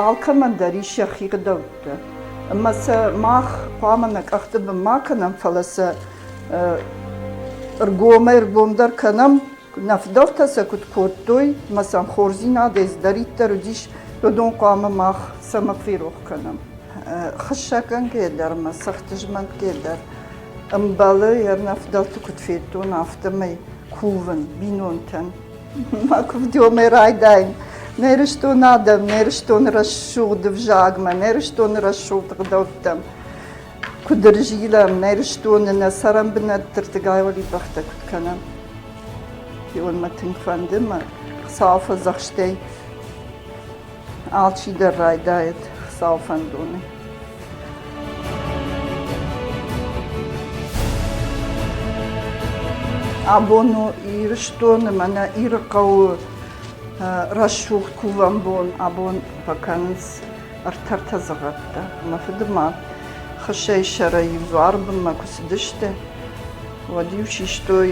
Алкӕмӕн дӕр ис йӕхи гъдӕуттӕ. Ӕмӕ сӕ мах хъуамӕ нӕ къӕхты бын ма кӕнӕм, фӕлӕ сӕ ӕргомӕй-ӕргомдӕр кӕнӕм, нӕ фыдӕлтӕ сӕ куыд кодтой, ӕмӕ сӕм хорздзинадӕй цыдӕриддӕр уыдис, уыдон хъуамӕ мах цӕмӕ ферох кӕнӕм. Хыссӕггӕнгӕ дӕр ӕмӕ цӕхтызмӕнтгӕ дӕр ӕмбӕлы, йӕ нӕ фыдӕлты куыд федтон, афтӕмӕй кувын бинонтӕн. Мӕ куывдиомӕ райдайын. Нӕ Ирыстоны адӕм, нӕ Ирыстоны рӕсугъд ӕвзагмӕ, нӕ Ирыстоны рӕсугъд ӕгъдӕуттӕм куыд ӕрзилӕм, нӕ Ирыстоны нӕ цӕрӕнбынӕтты рдыгӕй уӕлибӕхтӕ куыд кӕнӕм. Иуӕн мӕ тынг фӕнды, мӕ Хуыцауы фӕдзӕхстӕй алчидӕр райдайӕд Хуыцауы фӕндоны. Абон у Ирыстоны, мӕнӕ Ирыхъӕуы рӕсугъд кувӕн бон. Абон фӕкӕнынц ӕртӕртӕ дзыгъӕдтӕ. Мӕ фыдымад хыссӕйы сӕрӕй иу дзуары бынмӕ куы цыдысты, уӕд-иу систой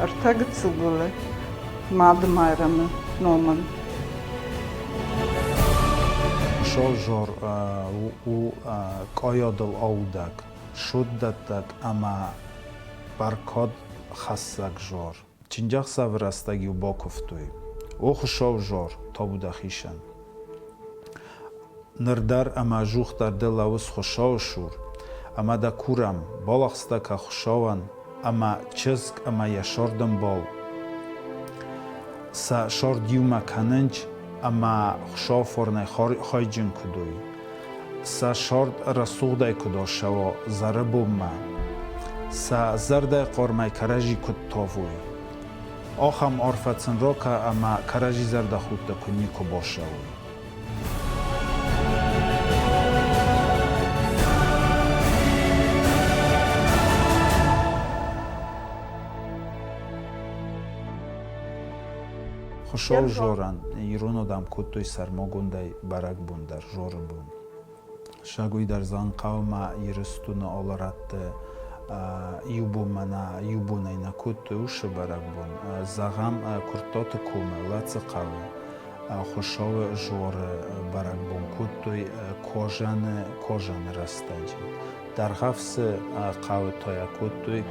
ӕртӕ гыццыл гуылы Мады Майрӕмы номӕн. Созор у къайадыл аудӕг, суддӕттӕг ӕмӕ бӕркадхӕссӕг зор. Чындзӕхсӕвы рӕстӕг-иу бакуывтой: О Хуыцау зор, табу дӕхицӕн! Ныр дӕр ӕмӕ ӕдзух дӕр ды лӕууыс Хуыцауы цур, ӕмӕ дӕ курӕм, балӕгъстӕ кӕ Хуыцауӕн, ӕмӕ чызг ӕмӕ йӕ сордӕмбал сӕ сорд иумӕ кӕнынч ӕмӕ Хуыцауы фарнӕй хайджын куыд уой. Сӕ сорд рӕсугъдӕй куыд ацӕуа зӕры бонмӕ, сӕ зӕрдӕйы хъармӕй кӕрӕдзи куыд тавой. Ахӕм арфӕ сын ракӕ ӕмӕ кӕрӕдзи зӕрдӕхудты куы никуы бацӕуой. Хуыцау Жорӕн ирон адӕм кодтой сӕрмагондӕй бӕрӕгбон дӕр, Жоры бон. Сӕгуый дӕр Дзанхъаумӕ Ирыстоны алы рӕтты иу бонмӕ нӕ, иу бонӕй нӕ кодтой уыцы бӕрӕгбон. Зӕгъӕм, Куырттаты комы, Лӕцыхъӕуы Хуыцауы Жоры бӕрӕгбон кодтой Кожаны, Кожаны рӕстӕджы. Дӕргъӕвсы хъӕуы та йӕ кодтой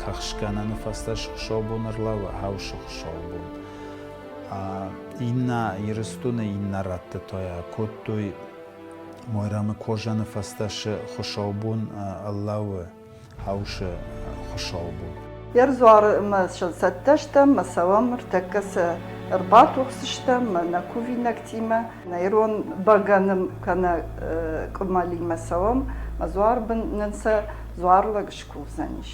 Кӕхсгӕнӕны фӕстӕ Хуыцаубон ӕрлӕууы Хӕусы Хуыцаубон. Иннӕ Ирыстоны иннӕ рӕтты та йӕ кодтой Майрӕмы кожаны фӕстӕ шы Хуыцаубон ӕллӕуы хаусы Хуыцаубон. Йе рдзуармӕ цӕттӕ стӕм, мӕ цӕуӕм, ӕртӕккӕ сӕ ӕрбатухдзыстӕм нӕ кувинӕгтимӕ, нӕ ирон бӕгӕны кӕнӕ къуымӕлимӕ цӕуӕм, мӕ дзуар бын нын сӕ дзуарлӕг скувдзӕнис.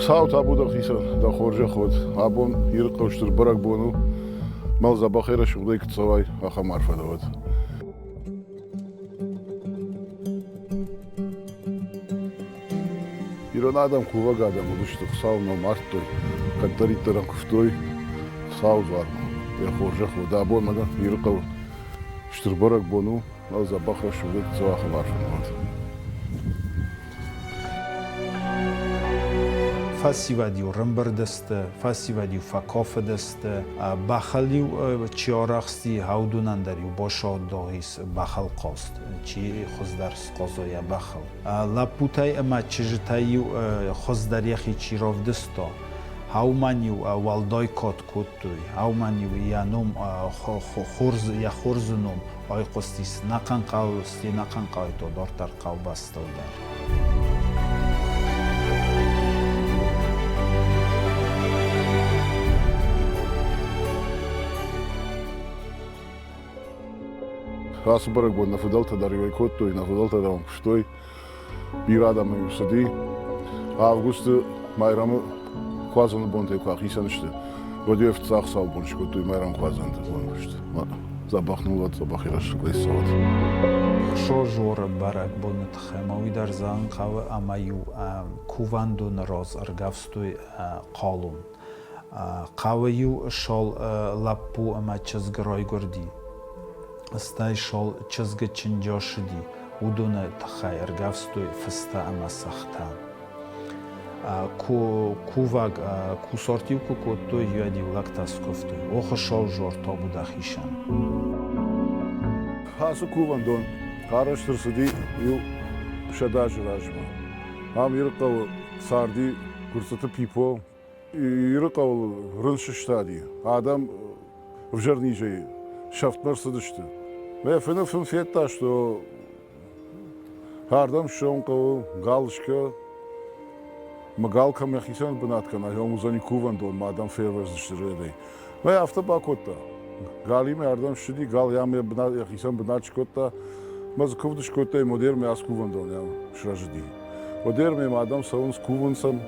Хуыцау табу дӕхицӕн, дӕ хорзӕх уӕд. Абон Ирыхъӕу стыр бӕрӕгбон у. Мӕл дзӕбӕхӕй рӕсугъдӕй куы цӕуай, ахӕм арфӕ дӕ уӕд. Ирон адӕм кувӕг адӕм уыдысты, Хуыцауы ном ардтой, кӕддӕриддӕр ӕм куывтой Хуыцауы дзуармӕ. Йӕ хорзӕх уӕд. Абон мӕнӕ Ирыхъӕуы стыр бӕрӕгбон у, ӕз дзӕбӕх рӕсугъдӕй куы цӕуа, ахӕм арфӕ уӕд. Фӕсивӕд-иу рымбырд сты, фӕсивӕд-иу фӕкофыдысты, бӕхыл-иу чи арӕхсти, уыдонӕн дӕр-иу басагъдагъ ис бӕхыл хъазт, чи хуыздӕр схъаза йӕ бӕхыл. Лӕппутӕй ӕмӕ чызджытӕй-иу хуыздӕр йӕхи чи равдыста, уымӕн-иу уӕлдай кад кодтой, уымӕн-иу йӕ ном хорз, йӕ хорзы ном айхъуыстис нӕхъӕн хъӕуы, стӕй нӕхъӕн хъӕуы та дарддӕр хъӕубӕстыл дӕр. Ацы бӕрӕгбон нӕ фыдӕлтӕ дӕр иуӕй кодтой, нӕ фыдӕлтӕ дӕр ӕм куыстой. Бирӕ адӕм-иу цыди. Августы Майрӕмы куадзӕны бонтӕй куы ахицӕн сты, уӕд-иу фыццаг хуыцаубон скодтой Майрӕм куадзӕнты бон куыст. Дзӕбӕх ныл уӕд, дзӕбӕх ирӕсугъдӕй цӕуӕд. Созоры бӕрӕгбоны тыххӕй ма уый дӕр зӕгъын хъӕуы, ӕмӕ-иу кувӕндоны раз ӕргӕвстой хъалон. Хъӕуы иу шол лӕппу ӕмӕ чызг райгуырди. Стӕй шол чызгы чынджосыди, уыдоны тыххӕй ӕргӕвстой фыстӕ ӕмӕ сӕгътӕ. Кувӕг кусарт-иу куы кодтой, уӕд-иу лӕгтӕ скуывтой: О Хуыцау, зор табу дӕхицӕн. Ацы кувӕндон арӕзт ӕрцыди иу 100 азы размӕ. Ам Ирыхъӕуы царди Гуырцъыты Пипо. Ирыхъӕуыл рын сыстади. Адӕм ӕвзӕр низӕй сӕфтмӕ рцыдысты. Мӕ фыны фын федта, что ардӕм ссӕуын хъӕуы галскӕ, мӕ гал кӕм йӕхицӕн бынат кӕна, уым уыдзӕни кувӕндон, мӕ адӕм фервӕздзысты рӕдӕй. Мӕ афтӕ бакодта. Галимӕ ардӕм ссыди, гал йӕм йӕхицӕн бынат скодта, мӕ дзы куывд скодта, модермӕ ацы кувӕндон йӕм сырӕзыди. Модермӕ адӕм цӕуынц, кувынц ӕм.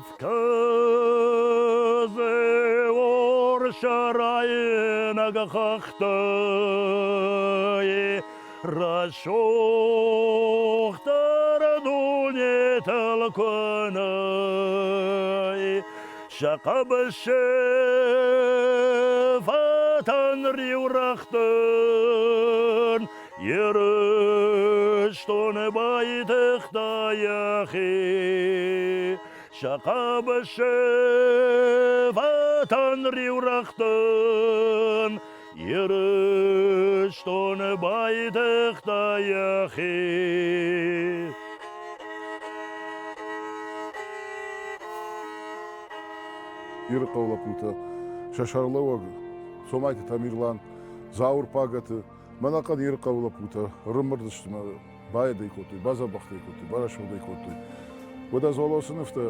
Кавказы урсарайнаг хӕхтӕй рӕсугъддӕр дунетыл куы нӕй. Сӕ хъӕбысы фӕтӕн риурӕгътӕн Ирыстоны байтыгъта йӕхи. Сӕ хъӕбысы фӕтӕн риурӕгътӕн Ирыстоны байтыгъта йӕхи. Ирыхъӕуы лӕппутӕ сӕ сӕргълӕууӕг Цомайты Тамерлан, Зауыр Пагӕты, мӕнӕхъӕн Ирыхъӕуы лӕппутӕ ӕрӕмбырд сты мӕ баедӕй кодтой, бадзӕбӕхтӕй кодтой, барӕсугъдӕй кодтой. Уӕдӕ Золосы нывтӕ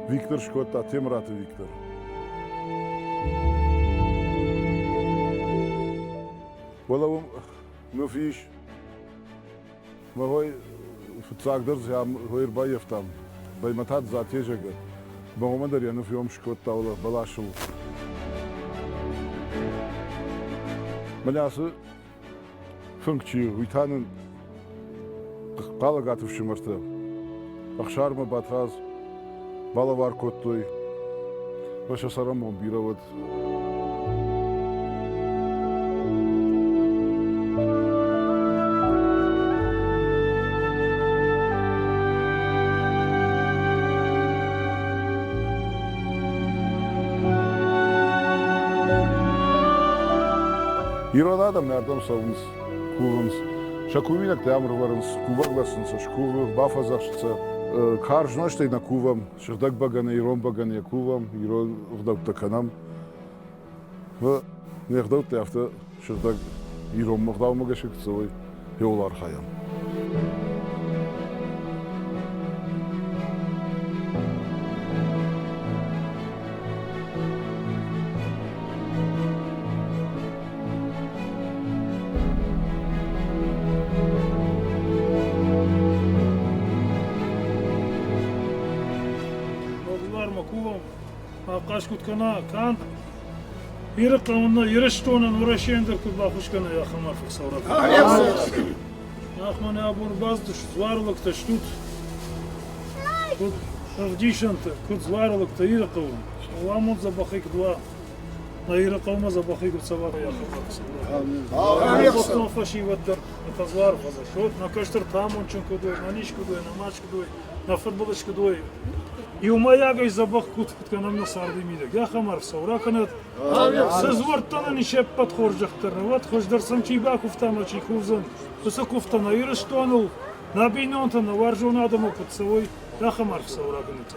Виктор скодта, Темыраты Виктор. Уӕлӕ уым ныв ис. Мӕ фыццагдӕр дзы ам ӕрбаййӕфтам Баймӕтат Затезӕгы. Мӕ уымӕн дӕр йӕ ныв ем скодта уӕлӕ бӕласыл. Мӕнӕ ацы фынг чи у, уый та нын Хъалӕгаты фсымӕртӕ Ӕхсармӕ Батрадз балӕвар кодтой. Мӕ сӕ цӕрӕнбон бирӕ уӕд. Ирон адӕм ардӕм цӕуынц, кувынц. Сӕ кувинӕгтӕ ам ӕрывӕрынц, кувӕг лӕг сын сӕ скувы, бафӕдзӕхсы сӕ. Карз нозтӕй нӕ кувӕм, сыгъдӕг бӕгӕны, ирон бӕгӕныйӕ кувӕм, ирон ӕгъдӕуттӕ кӕнӕм. Не гъдӕуттӕ афтӕ сыгъдӕг ирон ӕгъдаумӕ гӕсгӕ куы цӕуой, еуыл архайӕм. Ногдзуармӕ кувӕм, ахъаз куыд кӕна, канд Ирыхъӕуӕн нӕ, Ирыстонӕн, Уӕрӕсейӕн дӕр куыд баххуыс кӕна ахӕм арфӕ Хуыцау ракӕнӕд. Мах мӕнӕ абон бацыдысты, дзуарылӕгтӕ стут, куыд ӕвдисӕнтӕ, куыд дзуарылӕгтӕ Ирыхъӕуы. Уӕ амонд дзӕбӕхӕй куыд уа, нӕ Ирыхъӕумӕ дзӕбӕхӕй куыд цӕуа, Ӕрбахтон фӕсивӕд дӕр фӕдзуар фӕдзӕсот, нӕ кӕстӕртӕ амондджын куыд уой, нӕ низ куыд уой, нӕ маст куыд уой, нӕ фыдбылыз куыд уой. Иумӕйагӕй дзӕбӕх куыд кӕнӕм нӕ царды мидӕг. Ахӕм арф цӕу ракӕнӕд. Цы дзуӕрттӕ нын ис ӕппӕт хорзӕхтӕ, уӕд хуыздӕр сӕм чи бакуывта ӕмӕ чи кувдзӕн, уыцы куывтӕ нӕ Ирыстоныл, нӕ бинонтӕ, нӕ уарзон адӕмыл куыд цӕуой, ахӕм арф цӕу ракӕнӕд.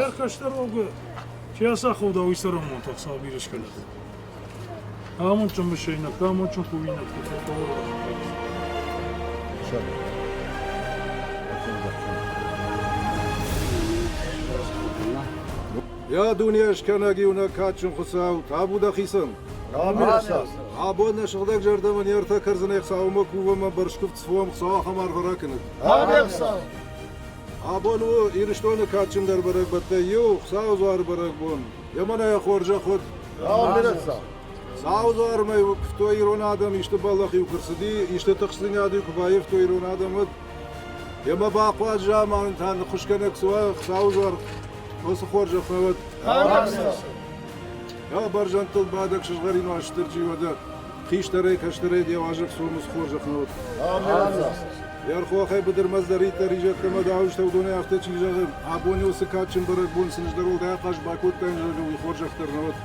Ӕркӕстӕр уогӕ Чи ацахуыда, уый цӕрӕнбонты Хуыцау бирӕ скӕнӕд. Амондджын мысайнӕгтӕ, амондджын кувинӕгтӕ фӕхъӕуы. Йӕ дунескӕнӕг иунӕг кадджын Хуыцау, табу дӕхицӕн! Абон нӕ сыгъдӕг зӕрдӕмӕ не ртӕ кӕрдзынӕй Хуыцаумӕ кувӕм ӕмӕ бӕрзкуывд цуӕм, Хуыцау ахӕм арфӕ ракӕнӕд. Абон у Ирыстоны кадджындӕр бӕрӕгбӕттӕй иу, Хуыцауы дзуары бӕрӕгбон. Емӕ нӕ хорзӕх уӕд. Сау дзуармӕ куывтой ирон адӕм, исты бӕллӕх-иу куы рцыди, исты тыхстдзинад-иу куы баййӕфтой ирон адӕм, уӕд. Емӕ бахъуаджы заманы та ныххуысгӕнӕг цы уа, Хуыцауы дзуар, уыцы хорзӕх нӕ уӕд. Йӕ бӕрзӕндтыл бадӕг сызгъӕрин Уастырджи уӕдӕ хистӕрӕй кӕстӕрӕй де уазӕг сомыс хорзӕх нӕ уӕд. Йе рхохӕй быдырмӕ цыдӕриддӕр изӕдтӕ ӕмӕ дауджытӕ уыдонӕй афтӕ чи зӕгъы, абоны уыцы кадджын бӕрӕгбон сын ӕз дӕр уӕлдай ахъаз бакодтаин, зӕгъы, уый хорзӕх дӕр нӕ уӕд.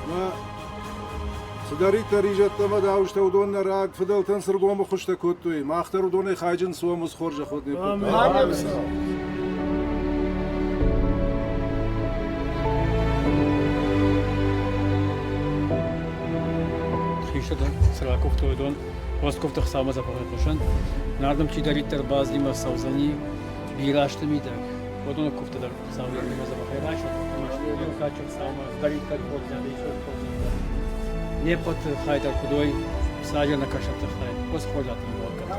Ӕмӕ цыдӕриддӕр изӕдтӕ ӕмӕ дауджытӕ уыдон нӕ раг фыдӕлтӕн цы ргомы хуызтӕ кодтой, мах дӕр уыдонӕй хайджын суӕм, уыцы хорзӕх уӕд не ппӕт. Хистӕртӕ цы ракуывтой, уыдон Росткуывты Хуыцаумӕ дзӕбӕхӕй хъусӕнт. Нардӕм чидӕриддӕр базимӕ цӕудзӕни бирӕ азты мидӕг, уыдоны куывдтӕ дӕр Хуыцау йӕхимӕ дзӕбӕхӕй райсӕд ӕмӕ иу кадджын Хуыцаумӕ цыдӕриддӕр хорздзинад ис, уыцы хорздзинӕдтӕ не ппӕты хай дӕр куыд уой, саджы нӕ кӕсӕрты хай, уыцы хорзӕхтӕ нын уӕд кӕнӕд.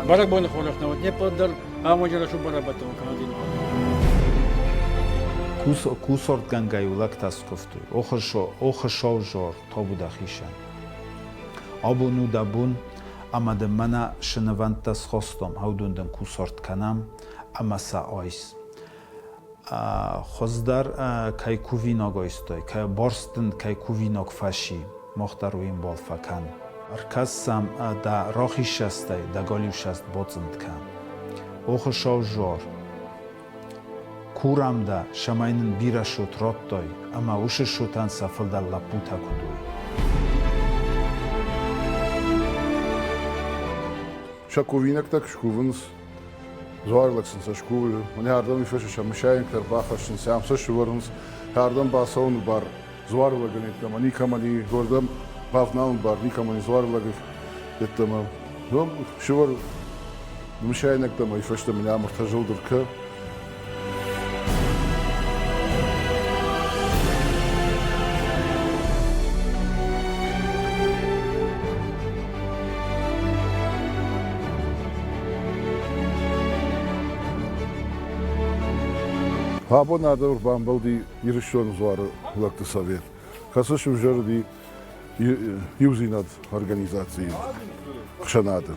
Бӕрӕгбоны хорзӕх нӕ уӕд не ппӕт дӕр амонджы рӕсугъд бӕрӕгбӕттӕ уын кӕнӕд ино. Кусортгӕнгӕ-иу лӕгтӕ скуывтой, О Хысовзор, тобу дӕхицӕн. Абон у дӕ бон, ӕмӕ дын мӕнӕ цы нывӕндтӕ схостон, уыдон дын кусарт кӕнӕм ӕмӕ сӕ айс. Хуыздӕр кӕй кувинаг айстай, кӕй барст дын кӕй кувинаг фӕци, мах дӕр уый ӕмбал фӕкӕн. Ӕркӕс сӕм дӕ рахиз цӕстӕй, дӕ галиу цӕст бацъынд кӕн. О Хуыцау зор! Курӕм дӕ, цӕмӕй нын бирӕ цот радтай ӕмӕ уыцы цотӕн сӕ фылдӕр лӕппутӕ куыд уой. Сӕ кувинӕгтӕ куы скувынц, дзуарлӕг сын сӕ скувы, мӕнӕ ардӕм уый фӕстӕ сӕ мысайӕгтӕ ӕрбахӕссынц, ам сӕ сывӕрынц, ардӕм бацӕуыны бар дзуарлӕгӕн йеддӕмӕ никӕмӕн и, уырдӕм бавналыны бар никӕмӕн и дзуарлӕгы йеддӕмӕ. Сывӕр мысайнӕгтӕм ӕй фӕстӕ мын ӕмыртӕ зылд ӕркӕ. Абон адӕм ӕрбамбӕлди Ирыстоны дзуары лӕгты совет, кӕцы сывзӕрди иудзинад организацийы ӕхсӕнады.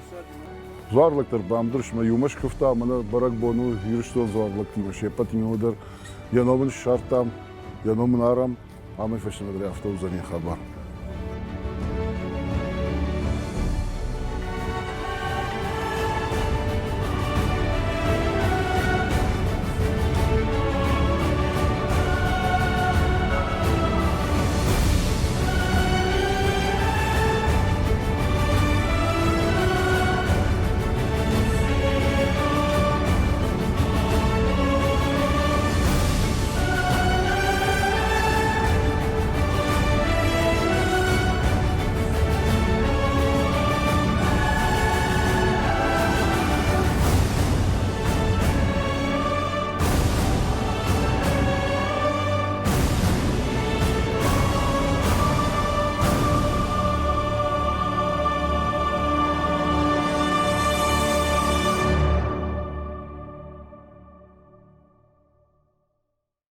Дзуарлӕгтӕ ӕрбамдырсмӕ иумӕ скуывта, мӕнӕ бӕрӕгбон у Ирыстон дзуарлӕгтимӕ се ппӕтимӕ дӕр. Йӕ ном ын ссардтам, йӕ ном ын арӕм, амӕй фӕстӕмӕ дӕр афтӕ уыдзӕни хабар.